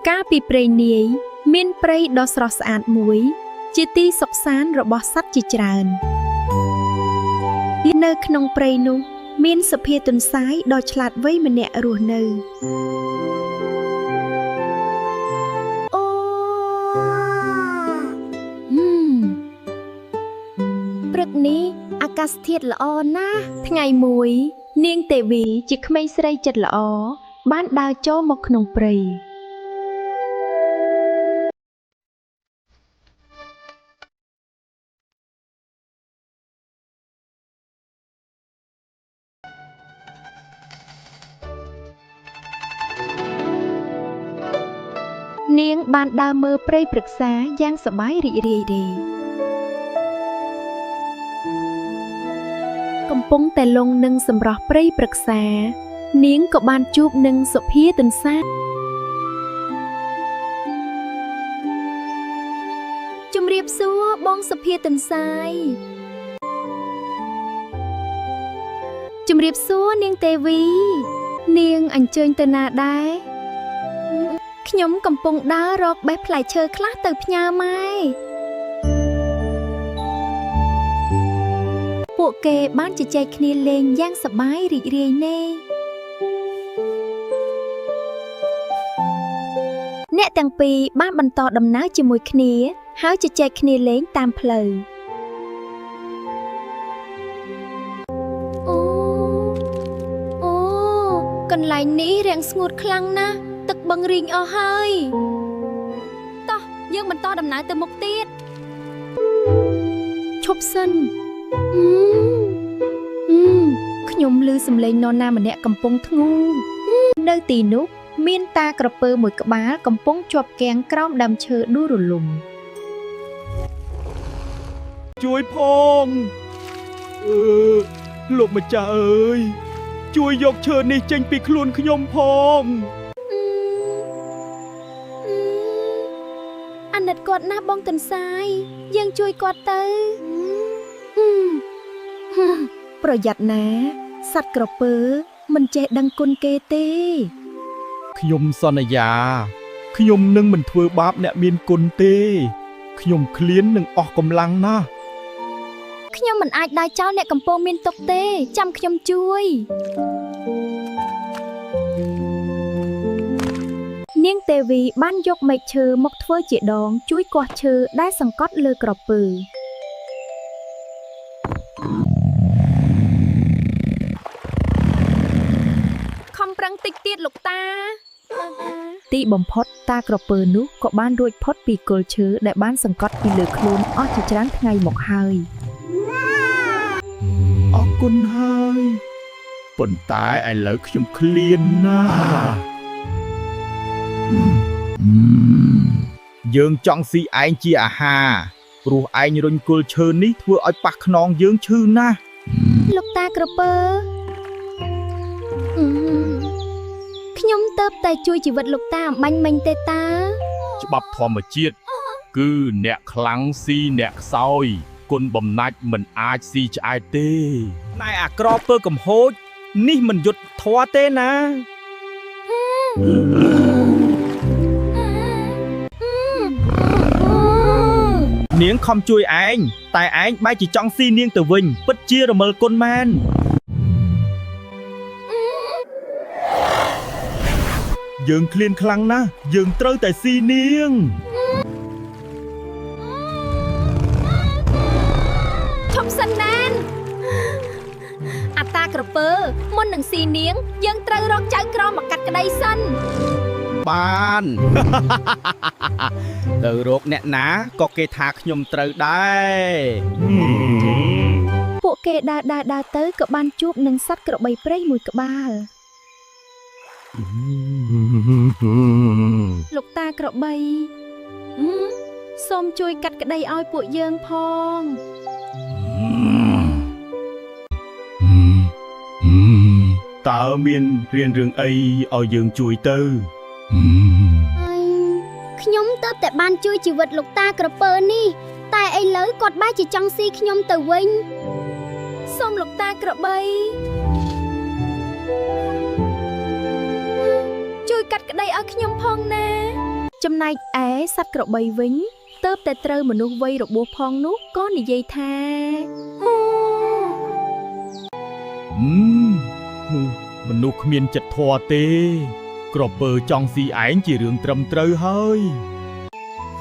កាលពីព្រេងនាយមានព្រៃដ៏ស្រស់ស្អាតមួយ ជាទីសុខសាន្តរបស់សត្វជាច្រើន នៅក្នុងព្រៃនោះ មានសភាទន្សាយដ៏ឆ្លាតវៃម្នាក់រស់នៅ អូហឹមព្រឹកនេះអាកាសធាតុល្អណាស់ ថ្ងៃមួយ នាងទេវីជាក្មេងស្រីចិត្តល្អបានដើរចូលមកក្នុងព្រៃនាងបានដើរមើលព្រៃព្រឹក្សាយ៉ាងសប្បាយរីករាយរីកំពុងតែលង់នឹងសម្រស់ព្រៃព្រឹក្សា នាងក៏បានជួបនឹងសុភាទន្សា ជំរាបសួរបងសុភាទន្សាយជំរាបសួរនាងទេវី នាងអញ្ជើញទៅណាដែរខ្ញុំកំពុងដើររកបេះផ្លែឈើខ្លះទៅផ្ញើម៉ែ ពួកគេបានជជែកគ្នាលេងយ៉ាងសប្បាយរីករាយណេអ្នកទាំងពីរបានបន្តដំណើរជាមួយគ្នា ហើយជជែកគ្នាលេងតាមផ្លូវ អូអូកន្លែងនេះរាំងស្ងួតខ្លាំងណាស់ទឹកបឹងរីងអស់ហើយតោះយើងបន្តដំណើរទៅមុខទៀត ឈប់សិនអឺអឺខ្ញុំឮសំឡេងនរណាម្នាក់កំពុងធ្ងូរនៅទីនោះ មានតាក្រពើមួយក្បាលកំពុងជាប់គាំងក្រោមដើមឈើដួលរលំ ជួយផងអឺលោកម្ចាស់អើយជួយយកឈើនេះចេញពីខ្លួនខ្ញុំផង អឺអាណិតគាត់ណាស់បងទន្សាយយើងជួយគាត់ទៅ ហឹមហឹមប្រយ័ត្នណា សត្វក្រពើមិនចេះដឹងគុណគេទេ ខ្ញុំសន្យា ខ្ញុំនឹងមិនធ្វើបាបអ្នកមានគុណទេ ខ្ញុំឃ្លាននឹងអស់កម្លាំងណាស់ ខ្ញុំមិនអាចដើរចោលអ្នកកំពុងមានទុក្ខទេ ចាំខ្ញុំជួយ នាងទេវីបានយកមែកឈើមកធ្វើជាដង ជួយគាស់ឈើដែលសង្កត់លើក្រពើ ខំប្រឹងតិចទៀតលោកតា ទីបំផុតតាក្រពើនោះក៏បានរួចផុតពីគល់ឈើដែលបានសង្កត់ពីលើខ្លួនអស់ជាច្រើនថ្ងៃមកហើយ អរគុណហើយប៉ុន្តែឥឡូវខ្ញុំឃ្លានណាស់យើងចង់ស៊ីឯងជាអាហារព្រោះឯងរុញគល់ឈើនេះធ្វើឲ្យប៉ះខ្នងយើងឈឺណាស់ លោកតាក្រពើអឺខ្ញុំទៅតែជួយជីវិតលោកតាអំបាញ់មិញទេតា ច្បាប់ធម្មជាតិគឺអ្នកខ្លាំងស៊ីអ្នកខ្សោយគុណបំណាច់មិនអាចស៊ីឆ្អែតទេ ណែអាក្រពើកំហូចនេះមិនយុទ្ធធម៌ទេណា នាងខំជួយឯងតែឯងបែរជាចង់ស៊ីនាងទៅវិញ ពិតជារមិលគុណមែនយើងឃ្លានខ្លាំងណាស់យើងត្រូវតែស៊ីនាង ឈប់សិនណានអត្តាក្រពើមុននឹងស៊ីនាង យើងត្រូវរកចៅក្រមមកកាត់ក្តីសិន បាន ទៅរកអ្នកណាក៏គេថាខ្ញុំត្រូវដែរ ពួកគេដើរដើរដើរទៅក៏បានជួបនឹងសត្វក្របីព្រៃមួយក្បាល លោកតាក្របីហឹមសូមជួយកាត់ក្តីឲ្យពួកយើងផង តើមានរៀនរឿងអីឲ្យយើងជួយទៅ អើយខ្ញុំទៅតែបានជួយជីវិតលោកតាក្រពើនេះ តែឥឡូវគាត់បែរជាចង់ស៊ីខ្ញុំទៅវិញ សូមលោកតាក្របី ជួយកាត់ក្តីឲ្យខ្ញុំផងណា ចំណែកឯសត្វក្របីវិញ ទៅតែត្រូវមនុស្សវ័យរបួសផងនោះក៏និយាយថា ហឹមមនុស្សគ្មានចិត្តធម៌ទេ ក្រពើចង់ស៊ីឯងជារឿងត្រឹមត្រូវហើយ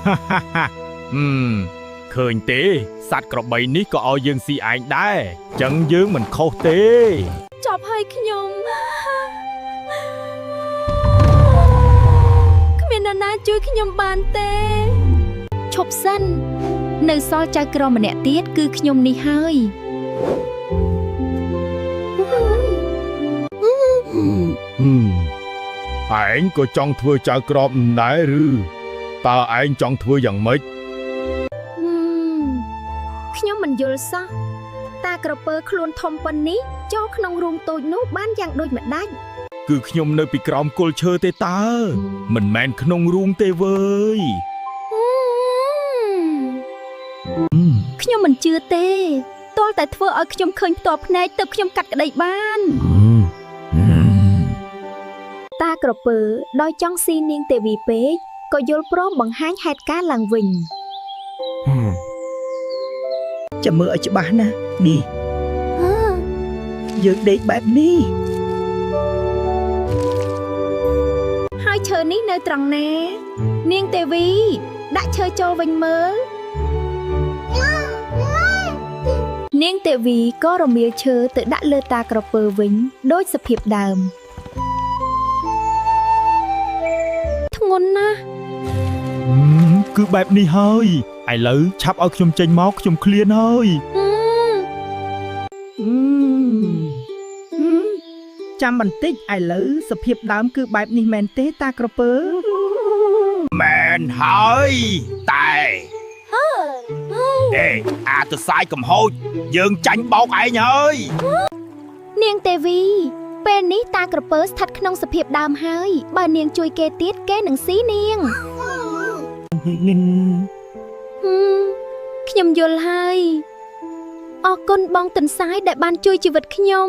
ហាហាហាហឹមឃើញទេ សត្វក្របីនេះក៏ឲ្យយើងស៊ីឯងដែរចឹងយើងមិនខុសទេ ចប់ហើយខ្ញុំគ្មាននរណាជួយខ្ញុំបានទេ ឈប់សិន នៅសល់ចៅក្រមម្នាក់ទៀតគឺខ្ញុំនេះហើយ ហឹមឯងក៏ចង់ធ្វើចៅក្របដែរឬតើឯងចង់ធ្វើយ៉ាងម៉េច ហឹមខ្ញុំមិនយល់សោះតាក្រពើខ្លួនធំប៉ុននេះចូលក្នុងរូងតូចនោះបានយ៉ាងដូចម្ដេច គឺខ្ញុំនៅពីក្រោមគល់ឈើទេតើមិនមែនក្នុងរូងទេវើយ ខ្ញុំមិនជឿទេទាល់តែធ្វើឲ្យខ្ញុំឃើញផ្ទាល់ភ្នែកទើបខ្ញុំកាត់ក្តីបាន តាក្រពើដោយចង់ស៊ីនាងទេវីពេកក៏យល់ព្រមបង្ហាញហេតុការណ៍ឡើងវិញ ចាំមើលឲ្យច្បាស់ណានេះយើងដេកបែបនេះ ហើយឈើនេះនៅត្រង់ណា នាងទេវី ដាក់ឈើចូលវិញមើលនាងទេវីក៏រមៀលឈើទៅដាក់លើតាក្រពើវិញ ដូចសភាពដើម ធ្ងន់ណាស់ ហឹមគឺបែបនេះហើយឥឡូវឆាប់ឲ្យខ្ញុំចេញមកខ្ញុំឃ្លានហើយ ហឹម អឺហឹមចាំបន្តិចឥឡូវសភាពដើមគឺបែបនេះមែនទេតាក្រពើ មែនហើយតែអេអាទៅសាយកំហូចយើងចាញ់បោកឯងហើយ នាងទេវី ពេលនេះតាក្រពើស្ថិតក្នុងសភាពដើមហើយ បើនាងជួយគេទៀតគេនឹងស៊ីនាង ហឹមខ្ញុំយល់ហើយអរគុណបងទន្សាយដែលបានជួយជីវិតខ្ញុំ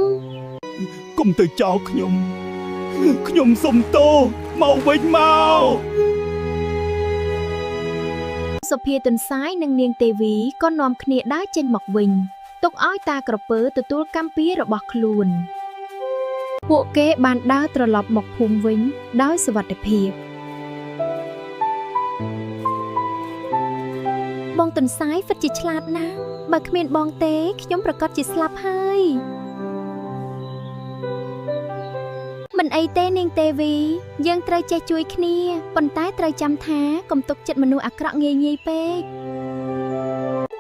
កុំទៅចោលខ្ញុំ ខ្ញុំសុំទោសមកវិញមក សុភាទន្សាយនិងនាងទេវីក៏នាំគ្នាដើរចេញមកវិញទុកឲ្យតាក្រពើទទួលកម្មពៀរបស់ខ្លួន ពួកគេបានដើរត្រឡប់មកភូមិវិញដោយសុវត្ថិភាព បងទន្សាយពិតជាឆ្លាតណាស់បើគ្មានបងទេខ្ញុំប្រកាសជាស្លាប់ហើយមិនអីទេនាងទេវី យើងត្រូវចេះជួយគ្នាប៉ុន្តែត្រូវចាំថាកុំទុកចិត្តមនុស្សអាក្រក់ងាយៗពេក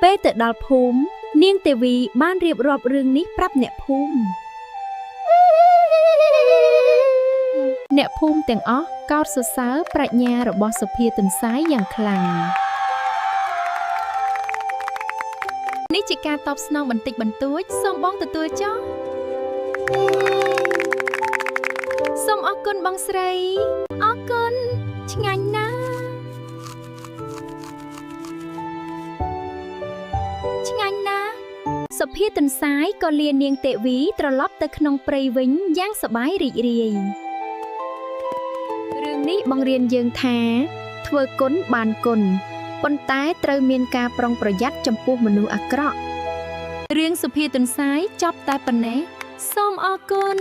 ពេលទៅដល់ភូមិនាងទេវីបានរៀបរាប់រឿងនេះប្រាប់អ្នកភូមិអ្នកភូមិទាំងអស់កោតសរសើរប្រាជ្ញារបស់សុភាទន្សាយយ៉ាងខ្លាំងនេះជាការតបស្នងបន្តិចបន្តួចសូមបងទទួលចុះសូមអរគុណបងស្រី អរគុណឆ្ងាញ់ណាស់ឆ្ងាញ់ណាស់ សុភាទន្សាយក៏លានាងទេវីត្រឡប់ទៅក្នុងព្រៃវិញយ៉ាងសប្បាយរីករាយរឿងនេះបង្រៀនយើងថា ធ្វើគុណបានគុណប៉ុន្តែត្រូវមានការប្រុងប្រយ័ត្នចំពោះមនុស្សអាក្រក់ រឿងសុភាទន្សាយចប់តែប៉ុណ្ណេះសូមអរគុណ